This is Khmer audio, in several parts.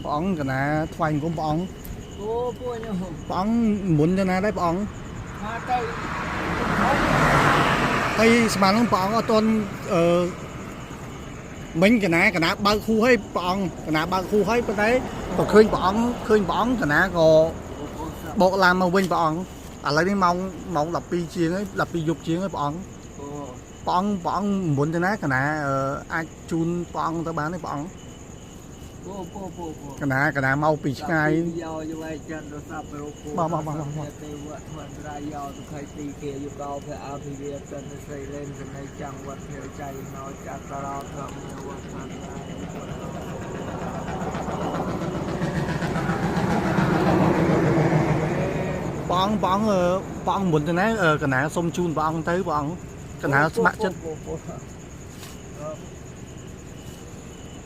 ព្រះអង្គកណាថ្វាយបង្គំព្រះអង្គ អូពួកខ្ញុំ ព្រះអង្គមុនទៅណាដែរព្រះអង្គ មកទៅ ហើយស្មានហ្នឹងព្រះអង្គអត់ទាន់អឺមិញកណាកណាបើកហួសឲ្យព្រះអង្គកណាបើកហួសឲ្យប៉ុន្តែក៏ឃើញព្រះអង្គឃើញព្រះអង្គកណាក៏បកឡានមកវិញព្រះអង្គឥឡូវនេះម៉ោងម៉ោង12ជាងហើយ12យប់ជាងហើយព្រះអង្គ អូ ព្រះអង្គព្រះអង្គមុនទៅណាកណាអាចជូនព្រះអង្គទៅបានទេព្រះអង្គ ពូពូពូពូ កណាកណាមកពីឆ្ងាយ យោយវៃចន្ទសពរូពូទេវៈធនរាយោសុខៃទីគេយុកោភៈអភិវេតនស្រីលេនសនៃចង្វត្តភេចៃណោចតរោធម្មវត្តធនរា ព្រះអង្គព្រះអង្គព្រះអង្គមុនទៅណាកណាសុំជូនព្រះអង្គទៅព្រះអង្គកណាស្ម័គ្រចិត្ត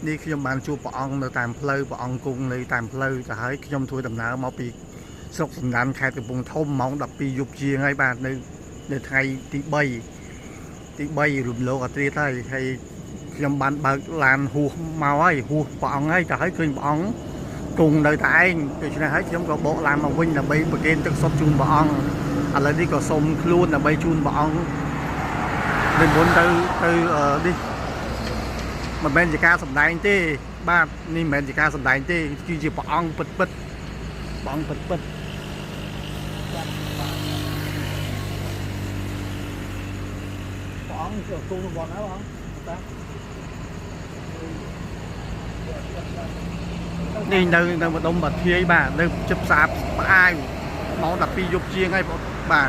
នេះខ្ញុំបានជួបព្រះអង្គនៅតាមផ្លូវព្រះអង្គគង់នៅតាមផ្លូវទៅហើយខ្ញុំធ្វើដំណើរមកពីស្រុកសំណានខេត្តកំពង់ធំម៉ោង12យប់ជាងហើយបាទនៅនៅថ្ងៃទី3ទី3រំលោកអាត្រាហើយហើយខ្ញុំបានបើកឡានហួសមកហើយហួសព្រះអង្គហើយទៅហើយឃើញព្រះអង្គគង់នៅតែឯងដូច្នេះហើយខ្ញុំក៏បកឡានមកវិញដើម្បីប្រគេនទឹកសុទ្ធជូនព្រះអង្គឥឡូវនេះក៏សុំខ្លួនដើម្បីជូនព្រះអង្គនិមន្តទៅទៅនេះមិនមែនជាការសម្ដែងទេបាទនេះមិនមែនជាការសម្ដែងទេគឺជាព្រះអង្គពិតពិតព្រះអង្គពិតពិតព្រះអង្គគង់វត្តណាព្រះអង្គតានេះនៅនៅម្ដុំបាធាយបាទនៅជិបផ្សារផ្អាវម៉ោង12យប់ជាងហើយបាទ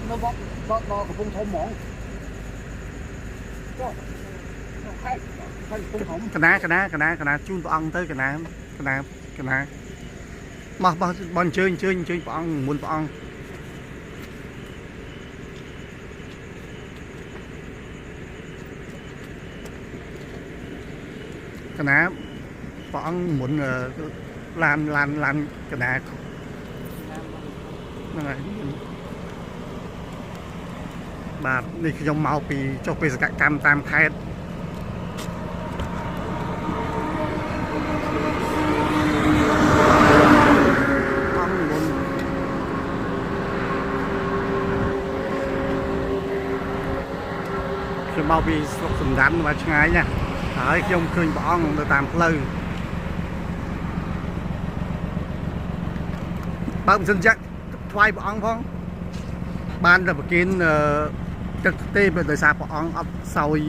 នៅវត្តដល់កំពង់ធំហ្មងចុះខេត្តខេត្តកំពង់ធំ កណាកណាកណាកណាជូនព្រះអង្គទៅកណាកណាកណាមកបោះបអញ្ជើញអញ្ជើញអញ្ជើញព្រះអង្គមុនព្រះអង្គកណាព្រះអង្គមុនឡានឡានឡានកណាហ្នឹងហើយបាទនេះខ្ញុំមកពីចុះបេសកកម្មតាមខេត្តអង្គមុនខ្ញុំមកពីស្រុកសំរ៉ាន់មកឆ្ងាយណាស់ហើយខ្ញុំឃើញព្រះអង្គនៅតាមផ្លូវបើមិនសិនចាក់ថ្វាយព្រះអង្គផងបានតែប្រគិនទឹកទេដោយសារព្រះអង្គអត់សោយ